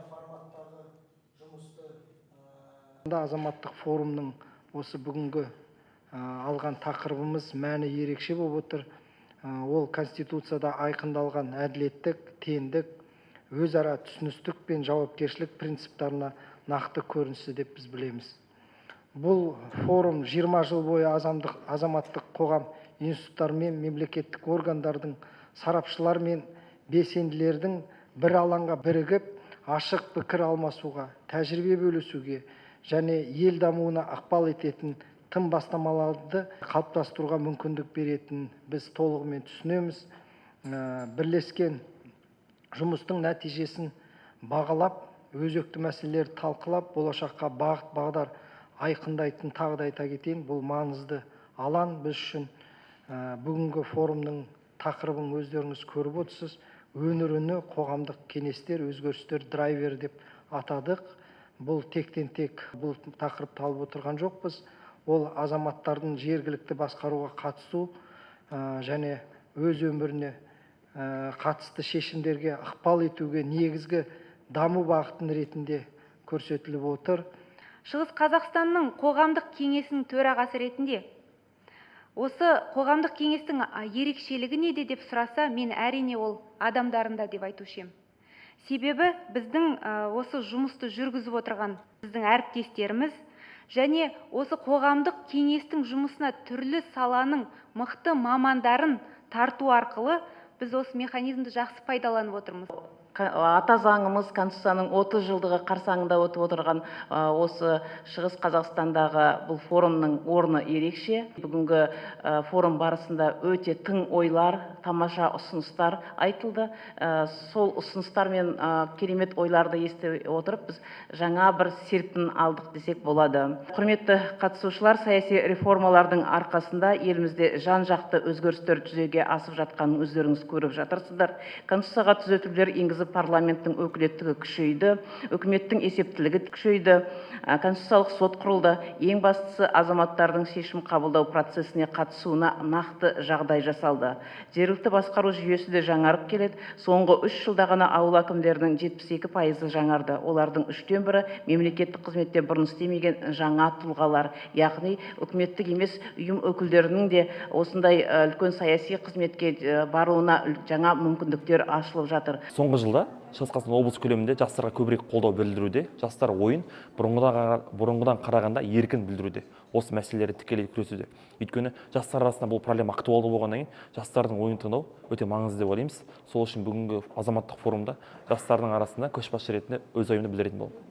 форматтағы жұмысты Азаматтық форумның осы бүгінгі алған тақырыбымыз мәні ерекше болып отыр. Ол Конституцияда айқындалған әділеттік, теңдік, өзара түсіністік пен жауапкершілік принциптарына нақты көрінісі деп біз білеміз. Бұл форум 20 жыл бойы азаматтық қоғам институттары мен мемлекеттік органдардың, сарапшылар мен белсенділердің бір алаңға бірігіп, ашық пікір алмасуға, тәжірибе бөлісуге және ел дамуына ықпал ететін тың бастамаларды қалыптастыруға мүмкіндік беретінін біз толығымен түсінеміз. Бірлескен жұмыстың нәтижесін бағалап, өзекті мәселелерді талқылап, болашаққа бағыт бағдар айқындайтын, тағы да айта кетейін, бұл маңызды алаң біз үшін. Бүгінгі форумның тақырыбын өздеріңіз көріп отырсыз: «Өңір үні: қоғамдық кеңестер, өзгерістер драйвері» деп атадық. Бұл тектен тек бұл тақырыпты алып отырған жоқпыз. Ол азаматтардың жергілікті басқаруға қатысу және өз өміріне қатысты шешімдерге ықпал етуге негізгі даму бағытын ретінде көрсетіліп отыр. Шығыс Қазақстанның қоғамдық кеңесінің төрағасы ретінде осы қоғамдық кеңестің ерекшелігі неде деп сұраса, мен, әрине, ол адамдарында деп айтушы едім. Себебі біздің осы жұмысты жүргізіп отырған біздің әріптестеріміз және осы қоғамдық кеңестің жұмысына түрлі саланың мықты мамандарын тарту арқылы біз осы механизмді жақсы пайдаланып отырмыз. Ата заңымыз, Конституцияның 30 жылдығы қарсаңында өтіп отырған осы Шығыс Қазақстандағы бұл форумның орны ерекше. Бүгінгі форум барысында өте тың ойлар, тамаша ұсыныстар айтылды. Сол ұсыныстар мен керемет ойларды ести отырып, біз жаңа бір серпін алдық десек болады. Құрметті қатысушылар, саяси реформалардың арқасында елімізде жан жақты өзгерістер жүзеге асып жатқанын өздеріңіз көріп жатырсыздар. Конституцияға түзетулер енгізіп, парламенттің өкілеттігі күшейді, үкіметтің есептілігі күшейді, Конституциялық сот құрылды. Ең бастысы, азаматтардың шешім қабылдау процесіне қатысуына нақты жағдай жасалды. Жергілікті басқару жүйесі де жаңарып келеді. Соңғы 3 жылда ғана ауыл әкімдерінің 72%-ы жаңарды. Олардың үштен бірі мемлекеттік қызметте бұрын істемеген жаңа тұлғалар. Яғни үкіметтік емес ұйым өкілдерінің де осындай үлкен саяси қызметке баруына жаңа мүмкіндіктер ашылып жатыр. Соңғы жылда Шығыс Қазақстан облысы көлемінде жастарға көбірек қолдау білдіруде, жастар ойын бұрынғыдан қарағанда еркін білдіруде, осы мәселелерді тікелей күресуде. Өйткені жастар арасында бұл проблема актуалды болғаннан кейін, жастардың ойын тыңдау өте маңызды деп ойлаймыз. Сол үшін бүгінгі азаматтық форумда жастардың арасында көшбасшы ретінде өз ойымды білдіретін боламын.